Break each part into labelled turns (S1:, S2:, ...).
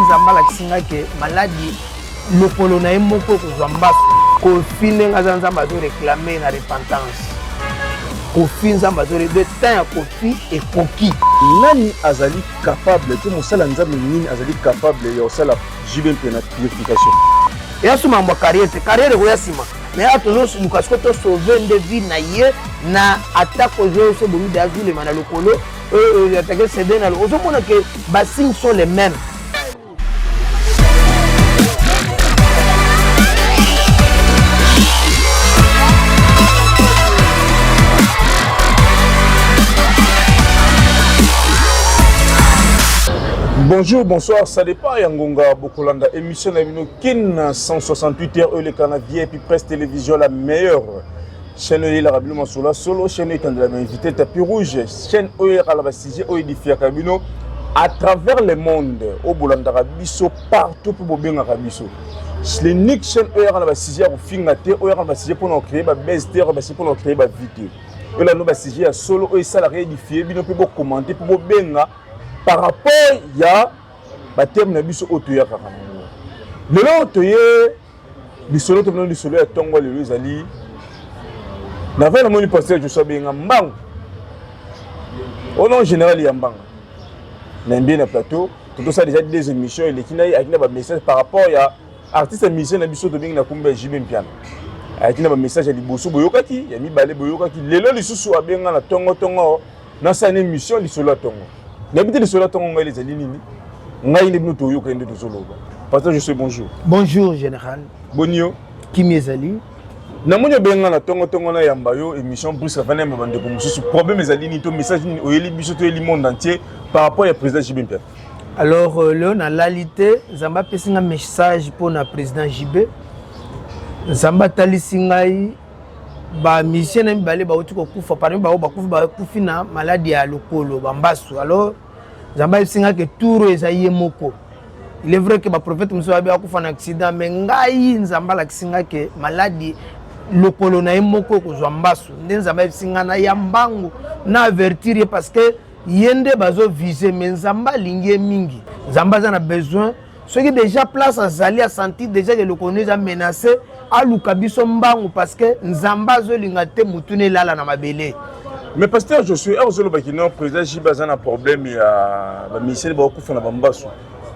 S1: Nzambe alakisi ngai ke maladi lokolo na ye moko ekozwa mbasu. Koffi ndenge aza Nzambe azo reclamer na repentance. Koffi Nzambe azo de temps ya Koffi ekoki.
S2: Nani azali capable to mosala Nzambe nini azali capable ya kosala JB Mpiana purification?
S1: Eya su mambo ya carrière te, carrière ekoya nsima. Mais awa tozoluka sikoyo to sauver nde vie na ye na atako ezo ebomi deja zulema na lokolo atake cd na ozomona ke ba signes sont les mêmes.
S2: Bonjour, bonsoir, ça dépend ya ngonga bokolanda émission na bino Kin 168 heures oyo eleka na VIP Presse Télévision la meilleure chaîne oyo eyelaka bino masolo ya solo, chaîne oyo etandela ba invité tapis rouge, chaîne oyo eyaka na ba sujet oyo edifiaka bino à travers le monde oyo bolandaka biso partout mpe bobengaka biso. L'unique chaîne oyo eyaka na ba sujet ya kofinga te, oyo eyaka na ba sujet mpona kocréer ba buzz te, oyo ba sujet mpona kocréer ba vie te. Oyo elanda ba sujet ya solo oyo esalaka edifie bino mpe bokommente mpe bobenga par rapport ya ba thème na biso oyo toyakaka nango. Lelo toye lisolo to bino lisolo ya ntongo lelo ezali na vai namoni pasteur Joshua Benga mbangu au nom général ya mbanga na mbie na plateau totosala déjà deux émissions eleki na ye ayaki na ba message par rapport ya artiste ya musicien na biso tobengi na kombo ya JB Mpiana ayaki na ba message ya liboso boyokaki ya mibale boyokaki lelo lisusu abenga na tongo tongo nasala na émission lisolo ya tongo nayebi te lisolo ya tongo ngai ezali nini ngai nde bino toyoka nde tozoloba. Pasteur Josué, bonjour.
S1: Bonjour général.
S2: Boni yo?
S1: Kimi ezali.
S2: Namoni obenga na tongo tongo na yamba yo émission brusque afandi yamba bandeko mosusu problème ezali nini to message nini oyeli biso toyeli monde entier par rapport ya président JB Mpiana.
S1: Alors euh, leo nalali te Nzambe apesi nga message mpo na président JB. Nzambe atalisi ngai ba musiciens na mibale bauti kokufa parmi bango bakufi bakufi na maladi ya lokolo bambasu. Alors Nzambe ayebisi ngai ke tour oyo eza ye moko. Il est vrai que ba prophète mosusu babi akufa na accident, mais ngai Nzambe alakisi ngai ke maladi lokolo na ye moko ekozwa mbasu. Nde Nzambe ayebisi ngai na ya mbangu na avertir ye parce que ye nde bazo viser, mais Nzambe alingi ye mingi. Nzambe aza na besoin soki déjà place azali asanti déjà ke lokolo na ye eza menace, aluka biso mbangu parce que Nzambe azolinga te mutu na elala na mabele.
S2: Mais pasteur Josué, awa ozolobaki non président JB aza na problème ya ba musiciens bakokufa na bambasu.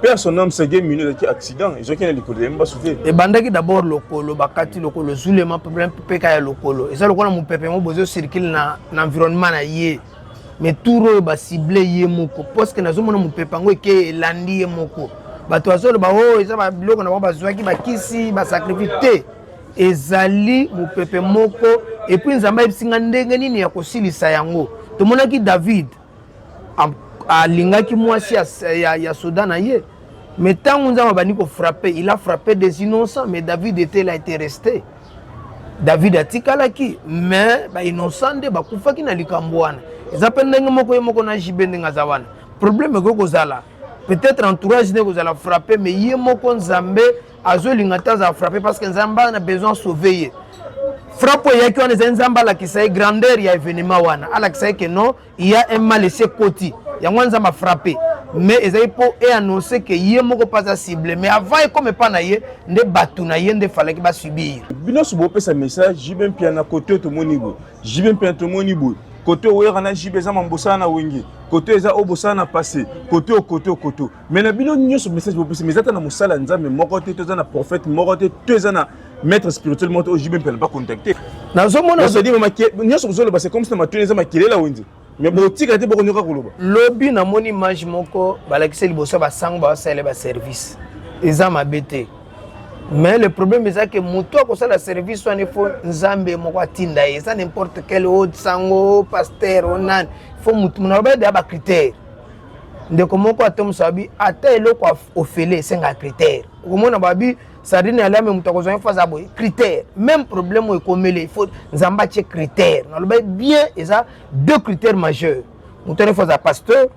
S2: Père son homme Seguin Mino ezalaki accident, ezwaki na likolo ya mbasu te.
S1: Ebandaki d'abord lokolo, bakati lokolo zulema problème peka ya lokolo. Eza lokola mopepe moko bozo circule na, na environnement na ye. Mais tour oyo ba cible ye moko parce que nazomona mopepe yango eke elandi ye moko. Bato bazoloba oh eza ba biloko na bango bazwaki bakisi ba sacrifice te. Ezali mopepe moko et puis Nzambe ayebisi nga ndenge nini ya kosilisa yango. Tomonaki David alingaki mwasi ya, ya, ya soda na ye, mais ntango Nzambe abandi kofrappe, il a frappé des innocents, mais David était là, était resté. David atikalaki, mais ba innocent nde bakufaki na likambo wana. Eza mpe ndenge moko ye moko na JB ndenge aza wana. Problème ekoki kozala peut-être entourage nde kozala frappé, mais ye moko Nzambe azolinga te azala frappé parce que Nzambe aza na besoin sauver ye. Frappe oyo eyaki wana ezali Nzambe alakisa ye grandeur ya événement wana, alakisa ye que non, il y a un mal esi ekoti, yango wana Nzambe afrappe. Mais ezali mpo e annoncer que ye moko mpe aza cible, mais avant ekoma epa na ye nde bato na ye nde falaki basubir.
S2: Bino nyonso bopesa message JB Mpiana kote oyo tomoni boye, JB Mpiana tomoni boye, kote oyo Wera na JB eza mambo bosala na Wenge, kote oyo eza oyo bosala na passé, kote oyo kote oyo kote oyo. Mais na bino nyonso message bopesi, mais eza ata na mosala ya Nzambe moko te, to eza na prophète moko te, to eza na maître spirituel moko te oyo JB Mpiana ba contacter.
S1: Nazomona
S2: nyonso bozoloba c'est comme si na matuni eza makelele ya wenze. Mais botika te bokonyoka koloba.
S1: Lobi namoni image moko balakisi liboso ya basango basalela ba service. Eza mabe te. Mais le problème eza que moto akosala service wana ifo Nzambe moko atinda ye. Eza n'importe quel haut sango, pasteur, o nani. Faut moto naloba deya ba critères. Ndeko moko atomisa babi ata eloko ofele esengaka critère. Okomona babi sardine ya lame moto akozwa ye aza boye critère. Même problème oyo ekomeli il faut Nzambe atie critère. Naloba bien eza deux critères majeurs. Moto wana il faut aza pasteur.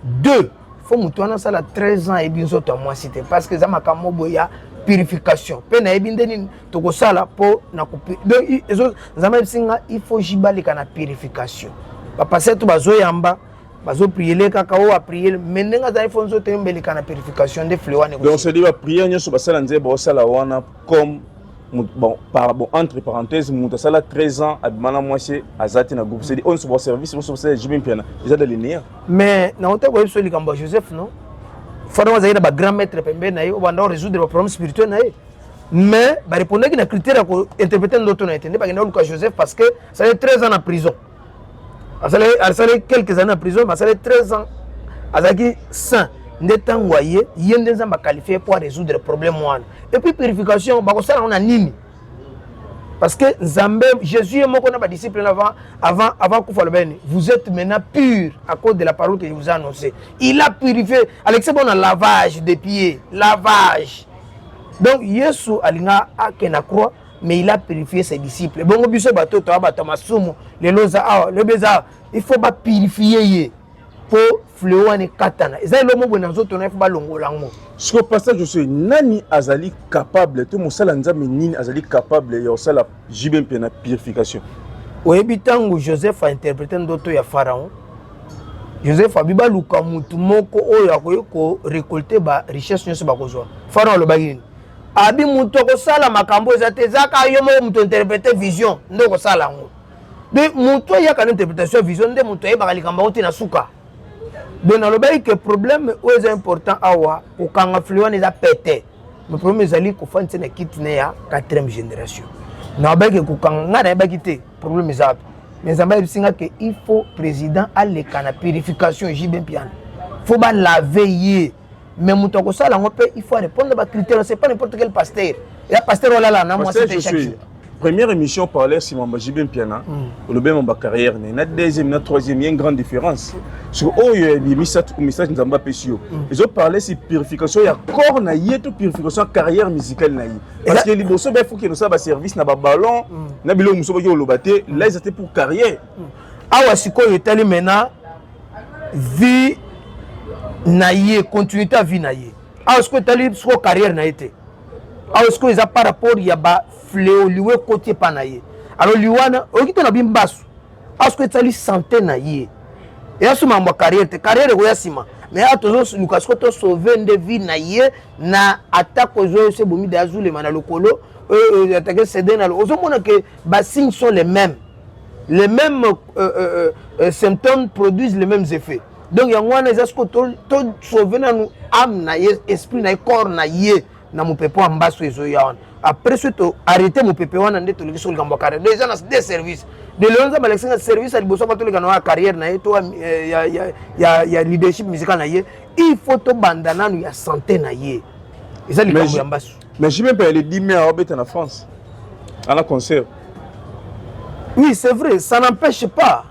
S1: Deux, faut moto wana asala 13 ans ayebi nzoto ya mwasi te parce que eza makambo boye ya purification. Mpe nayebi nde nini tokosala mpo na donc ezo Nzambe ayebisi nga il faut JB aleka na purification. Ba pasteur to bazoyamba. Bazoprier kaka oyo aprier, mais ndenge azali, fo nzoto embeleka na purification nde fléau wana.
S2: Donc c'est dire baprière nyonso basala, nzembo baosala wana comme bon, par, bon, entre parenthèses, moto asala 13 ans abima na mwasi aza te na groupe, c'est dire oyo nyonso baservice nyonso basala JB Mpiana eza de linéaire.
S1: Mais nauta koyebi so likambo ya Joseph, non? Pharaon azalaki na bagrand maître pembeni na ye oyo banda résoudre baproblème spirituel na ye, mais barépondaki na critère ya kointerpréter ndoto na ye te. Nde bakenda koluka Joseph parce que asali 13 ans na prison, asali quelques années na prison, mais asali 13 ans azalaki saint. Nde ntango aye, ye nde Nzambe aqualifier po arésoudre problème wana. Et puis purification bakosala yango na nini? Parce que Nzambe, Jésus ye moko na badisciple, avant kufa, aloba nini? «Vous êtes maintenant pur à cause de la parole que je vous ai annoncée.» Il a purifié alexis bona lavage des pieds, lavage. Donc Yesu alinga akende na croix, mais il a purifié ses disciples. Bongo biso bato toya bato ya masumu, lelo eza awa, lobi eza awa, il faut bapurifier ye mpo fléau wana ekatana. Eza eloko boye na nzoto na ye, fo balongola yango.
S2: Siko pasteur Josué, nani azali capable to mosala Nzambe nini azali capable ya kosala JB mpe na purification?
S1: Oyebi, ntango Joseph ainterpréter ndoto ya Pharaon, Joseph abi baluka mutu moko oyo akoki korécolter barichesse nyonso bakozwa. Pharaon alobaki nini? Abi mutu akosala makambo eza te, eza kaka yo moko mutu interpréter vision nde okosala yango. De mutu ayaka na interprétation ya vision nde mutu ayebaka likambo yango te na suka. Donc nalobaki ke problème oyo eza important awa, kokanga fléau wana eza pete, mais problème ezali kofandisa na kiti ne ya quatrième génération. Nalobaki ke kokanga, ngai nayebaki te problème eza wapi, mais Nzambe ayebisi nga ke il faut président aleka na purification. JB Mpiana, faut balaver ye, mais moto akosala yango mpe il faut répondre bacritère. C'est pas n'importe quel pasteur. Ya pasteur olala na mwasi te chaque jour.
S2: Première émission parlait sur mamba JB Mpiana, olobi mamba carrière ne na deuxième na troisième, il y a une grande différence sur oyo misato. Message Nzambe apesi yo ezoparler si purification ya corps na ye to purification ya carrière musicale na ye, parce que liboso ba faut que nosala baservice na baballon na biloko mosusu boki oloba te. Là eza te pour carrière.
S1: Awa sikoyo etali maintenant vie na ye, continuité ya vie na ye. Awa sikoyo etali sikoyo carrière na ye te. Awa sikoyo eza par rapport ya bafléau, liwa ekoti epa na ye. Alors liwa wana oyoki te na bimbasu. Awa sikoyo etali santé na ye, eya so makambo ya carrière te. Carrière ekoya nsima, mais awa tozoluka sikoyo tosauver nde vie na ye na atako ezoyo se bomi de azulema na lokolo atake cd na. Ozomona ke basignes sont les mêmes, les mêmes symptômes produisent les mêmes effets. Donc yango wana eza sikoyo tosauver nanu âme na ye, esprit na ye, corps na ye na mopepe wa mbaso ezoya wana. Après soki toarrêter mopepe wana, nde toleki soki likambo ya carrière. Donc eza na deux services de lelo Nzambe alekisi nga service ya liboso ava toleka na ya carrière na ye to ya leadership musical na ye. Il faut tobanda nanu ya santé na ye, eza likambo ya mbasu.
S2: Mais JB mpe le 10 mai aobeta na France ana concert.
S1: Oui, c'est vrai, ça n'empêche pas,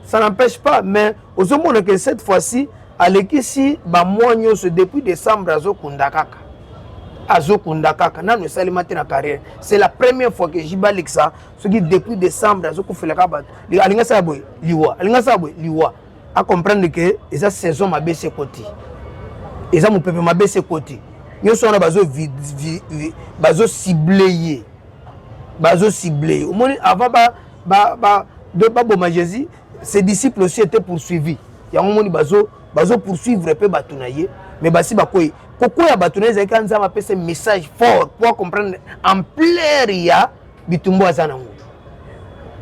S1: ça n'empêche pas, mais ozomona que cette fois-ci alekisi bamwa nyonso. Depuis décembre azokunda kaka, azokunda kaka, nanu esalema te na carrière. C'est la première fois que JB alekisa soki depuis décembre azokufelaka bato. Alingi asala boye, liwa, alingi asala boye, liwa. Acomprendre ke eza saison mabe se ekoti, eza mopepe mabe se ekoti. Nyonso wana bazocibler ye, bazocibler ye. Omoni, avant baboma Jésus, ses disciples aussi étaient poursuivis. Yango omoni bazopoursuivre mpe bato na ye, mais basi bakwei. Kokwea bato na ye ezalaki Nzambe apesa message fort po comprendre ampleur ya bitumbu aza nango.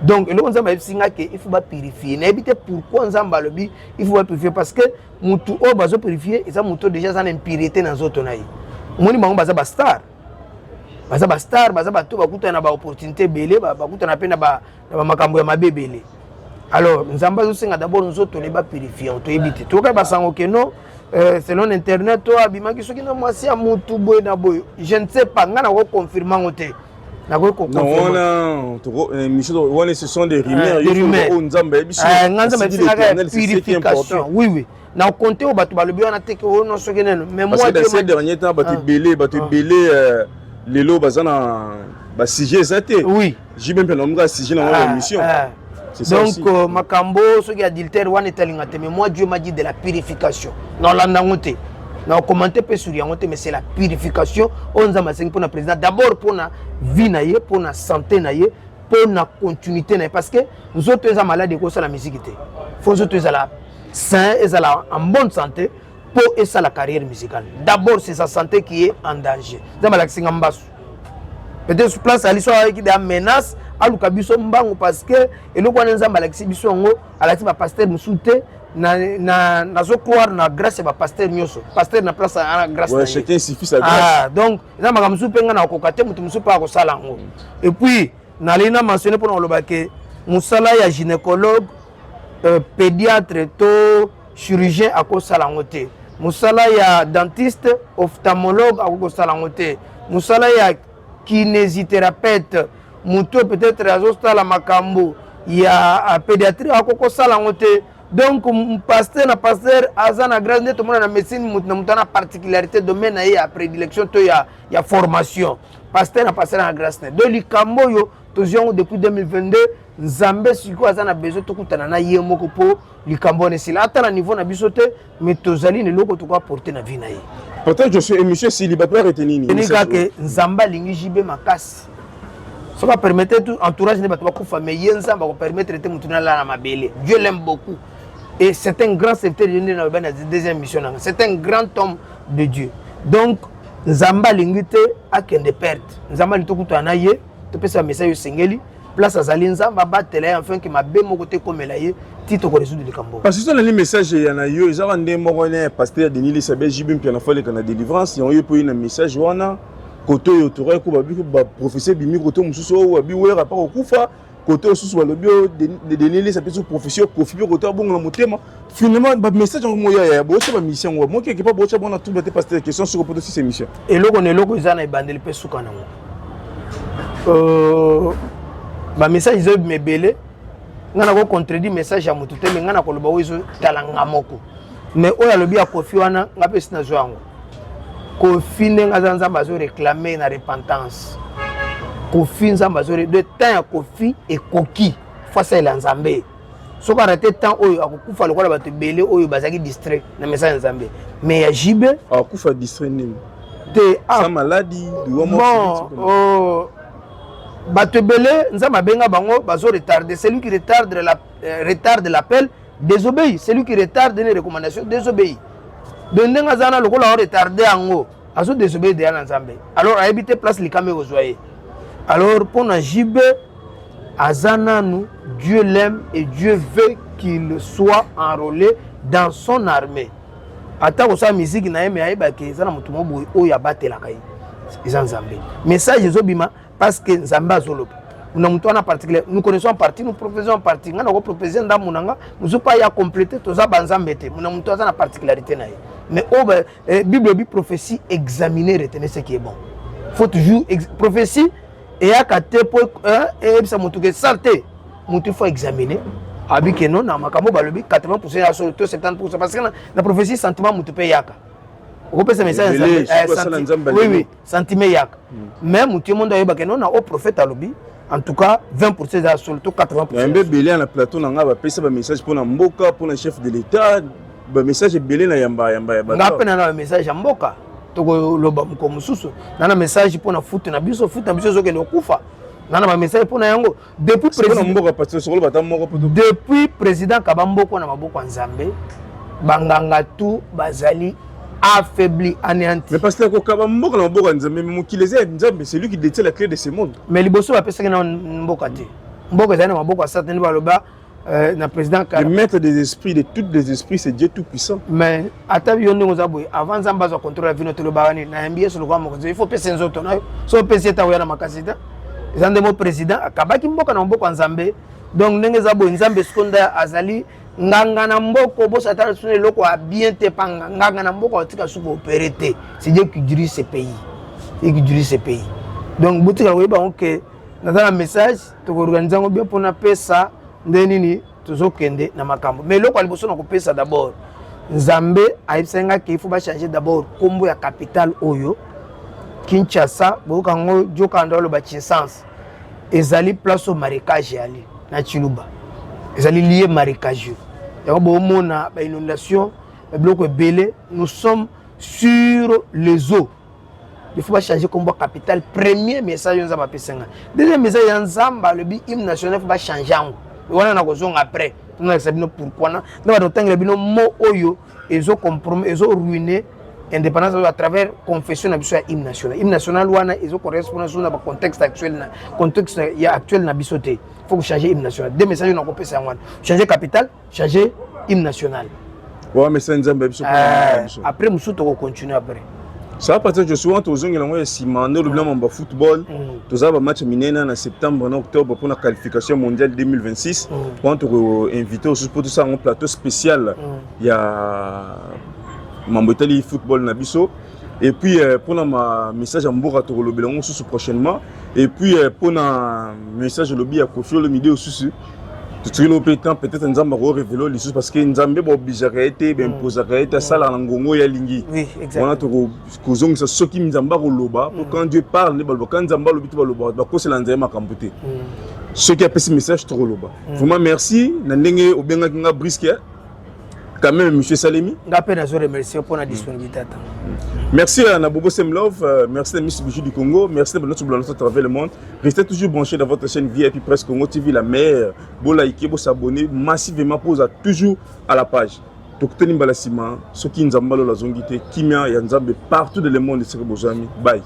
S1: Donc eloko Nzambe ayebisi nga ke il faut bapurifier, nayebi te pourquoi Nzambe alobi il faut bapurifier, parce que mutu oyo bazopurifier eza mutu oyo déjà aza na impureté na nzoto na ye. Omoni, bango baza bastar, baza bastar, baza bato bakutana na baopportunité ebele, bakutana mpe na bamakambo ya mabe ebele. Alors Nzambe azosenga d'abord nzoto ne bapurifier. Toyebi te, toyokai basango ke non, selon internet oyo abimaki soki na mwasi ya mutu boye na boye, je ne sais pas, ngai nakoconfirmer yango te.
S2: Nakoki wana, ce sont des rumeurs.
S1: Des rumeurs.
S2: Oyo Nzambe ayebisi.
S1: Nga Nzambe ayebisi purification, oui, na konte oyo bato balobi wana te ke oyo non soki neno.
S2: Mais moi, parce que dans ces derniers temps, bato ebele lelo baza na basujet eza te. JB mpe namonga sujet na ngo émission.
S1: Donc makambo soki adultère wana etalinga te, mais moi, Dieu m'a dit de la purification. Naolanda yango te, na commenter mpe sur yango te, mais c'est la purification oyo Nzambe asengi mpona président d'abord, mpona vie na ye, mpona santé na ye, mpona continuité na ye, parce que nzoto eza malade ekosala misiki te. Fo nzoto ezala sain, ezala en bonne santé mpo esala carrière musicale. D'abord, c'est sa santé qui est en danger. Nzambe alakisi nga mbasu, peut-être place ali so ayaki da menace, aluka biso mbangu, parce que eloko wana Nzambe alakisi biso yango, alakisi bapasteur mosusu te. Nazocroire na grâce ya bapasteur nyonso, pasteur na place ana grâce.
S2: Ouais, chacun suffit sa grâce.
S1: Ah, donc eza makambo mosusu mpe ngai nakokoka te, moto mosusu mpe akosala yango. Et puis nalei na mentionne mpona koloba ke mosala ya gynécologue, pédiatre to chirurgien akosala yango te, mosala ya dentiste, ophtalmologue akoki kosala yango te, mosala ya kinésithérapeute, moto peut-être azosala makambo ya pédiatrie akoki kosala yango te. Donc pasteur na pasteur aza na grâce. Nde tomona na médecine, moto na moto ana particularité, domaine na ye ya prédilection to ya formation. Pasteur na pasteur na grâce na. Donc likambo oyo tozwi yango depuis 2022, Nzambe sikoyo aza na besoin tokutana na ye moko mpo likambo wana esila, ata na niveau na biso te, mais tozali na eloko tokoapporter na vie na ye.
S2: Peut-être je suis émission esili, bato barete nini?
S1: Eni kaka Nzambe alingi JB makasi. Soki apermettre tout entourage nde bato bakufa, mais ye Nzambe akopermettre te motu nalala na mabele. Dieu l'aime beaucoup et c'est un grand serviteur de Dieu. Na na deuxième mission nanga, c'est un grand homme de Dieu. Donc Nzambe alingi te akende perte. Nzambe alingi tokutana na ye, topesa message osengeli. Place azali, Nzambe abatela ye afin ke mabe moko te ekomela ye ti tokorésoudre likambo.
S2: Parce que so nali message ya na yo, ezaka nde moko ne pasteur Denis Lessie, JB Mpiana faleka na délivrance yango, ye mpo ye na message wana. Kote oyo torai ko babi baprophétie ebimi, kote mosusu oyo babi Wera mpa kokufa, kote mosusu balobi oyo Denis Lessie apesi prophétie, Kofi mpe kote abongola motema. Finalement bamessage yango moya ya bootya bamission yango mokeke mpa bootya bona trouble te. Pasteur, question soko po tosisa émission.
S1: Eloko na eloko eza na ebandeli mpe suka nango. Bamessage eza ebima ebele. Ngai nakocontredire message ya motu te, mais ngai nakoloba oyo ezotala nga moko. Mais oyo alobi ya Kofi wana, nga mpe esi nazwa yango. Kofi ndenge aza, Nzambe azoréclame na repentance. Kofi, Nzambe azo de temps ya Kofi ekoki, faut asalela Nzambe. Soki arate temps oyo, akokufa lokola bato ebele oyo bazalaki distrait na message ya Nzambe. Mais ya JB
S2: Akufa distrait nini?
S1: Te.
S2: Sa maladie.
S1: Bon, oh, bato ebele Nzambe abenga bango, bazo retarde. Celui qui retarde l'appel désobéit, celui qui retarde une recommandation désobéit. Donc ndenge aza na lokola aretarde yango, azo désobéir deya na Nzambe. Alors ayebi te place likama ekozwa ye. Alors mpo na JB, aza nanu, Dieu l'aime et Dieu veut qu'il soit enrôlé dans son armée. Ata kosala musique na ye, mais ayebaki eza na motu moko boye oyo abatelaka ye, eza Nzambe. Message ezobima parce que Nzambe azoloba na motu wana particulier. Nous connaissons en partie, nous prophétisons en partie. Ngai nakoprophétise ndambu na nga, mosusu mpe aya complété. Toza banzambe te, na motu aza na particularité na ye. Mais oyo Bible ebi prophétie, examiner, retenez ce qui est bon. Faut toujours prophétie eyaka te mpo eyebisa motu ke sale te. Motu faut examiner, abi ke non, na makambo balobi 80 ya solo to 70, parce que na prophétie sentiment motu mpe eyaka, okopesa message, oui, sentiment eyaka. Mais motu ye mondo ayebaka non, na o prophète alobi, en tout cas 20 eza solo to 80.
S2: Yambe ebele na plateau na ngai bapesa bamessage mpona mboka, mpona chef de l'État, bamessage ebele na yamba yamba ya.
S1: Nga mpe na na bamessage ya mboka, tokoloba moko mosusu. Na na message mpona futu na biso, futu na biso ezokende kokufa. Na na bamessage mpona yango depuis
S2: mboka, bata moko.
S1: Depuis président kaba mboko na maboko ya Nzambe, banganga tu bazali affaibli, anéanti.
S2: Mais parce que kokaba mboka na maboko ya Nzambe, mokili eza ya Nzambe, c'est lui qui détient la clé de ce monde.
S1: Mais liboso bapesaki na mboka te, mboka ezali na maboko ya Satan. Baloba na président.
S2: Le maître des esprits, de tous les esprits, c'est Dieu tout puissant.
S1: Mais ata yo ndenge oza boye, avant Nzambe azwa contrôle ya vino, tolobaka nini? Nayambi Yesu lokola mokonzi. Il faut pesa nzoto na yo. So opesi ete akoya na makasi te. Eza nde mo président akabaki mboka na maboko ya Nzambe. Donc ndenge eza boye, Nzambe siko nde azali nganga na mboka. Bosatana sino eloko ya bien te pa nganga na mboka atika suki opéré te. C'est Dieu qui dirige ce pays et qui dirige ce pays. Donc botika koyeba yango ke naza na message, tokoorganize yango bien mpona pesa nde nini tozokende na makambo. Mais eloko ya liboso na kopesa d'abord, Nzambe ayebisaki nga ke il faut bachange d'abord nkombo ya capitale oyo Kinshasa. Boyoka yango jokanda oloba Kinshasa ezali place oyo marécage eyali na Chiluba, ezali lieu marécageux. Yango boomona bainondation, babiloko ebele. Nous sommes sur les eaux, il faut bachanger kombo ya capitale. Premier message oyo Nzambe apesa nga. Deuxième message ya Nzambe, alobi hymne national faut bachange yango. Wana na kozonga après. Tonalakisa bino pourquoi na na bato otangela bino mot oyo ezo compromet, ezo ruiner indépendance à travers confession na biso ya hymne national. Hymne national wana ezo correspondre sur na ba contexte actuel na contexte ya actuel na biso te. Faut changer hymne national. Deux messages na kopesa yango wana. Changer capitale, changer hymne national.
S2: Ouais, mais c'est nzambe biso.
S1: Après mususu toko continuer après.
S2: Ça va partir de souvent tozongela yango ya nsima nde olobi na mambo ya football. Toza bamatch minene na septembre na octobre mpona qualification mondiale 2026. Wana tokoinvite osusu mpo tosala yango plateau spécial ya mambo etali football na biso. Et puis mpona ma message ya mboka tokolobela yango mosusu prochainement. Et puis mpona message olobi ya Koffi Olomide osusu totikeli mpe temps, peut-être Nzambe akorévéler lisusu, parce que Nzambe baobligeaka ye te, baimposaka ye te, asalaka na ngongo oyo alingi. Wana tokozongisa soki Nzambe akoloba, po quand Dieu parle nde baloba. Quand Nzambe alobi te, baloba bakosela Nzambe makambo te. Soki apesi message, tokoloba. Vraiment merci na ndenge obengaki nga brusque quand même, monsieur Salemi.
S1: Nga mpe nazo remercier mpona disponibilité ata.
S2: Merci à Bobo Semlove, merci à Miss Bijou du Congo, merci à notre à travers le monde. Restez toujours branchés dans votre chaîne VIP Presse Congo TV, la meilleure. Bo liker, bo s'abonner massivement pour toujours à la page. Tokutani mbala sima, soki Nzambe alola zongi te, kimia ya Nzambe partout dans le monde, esika bozwami. Bye.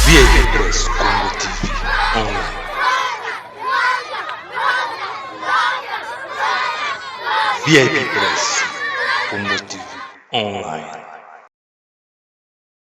S3: VIP Presse Congo TV online. VIP Presse Congo TV online.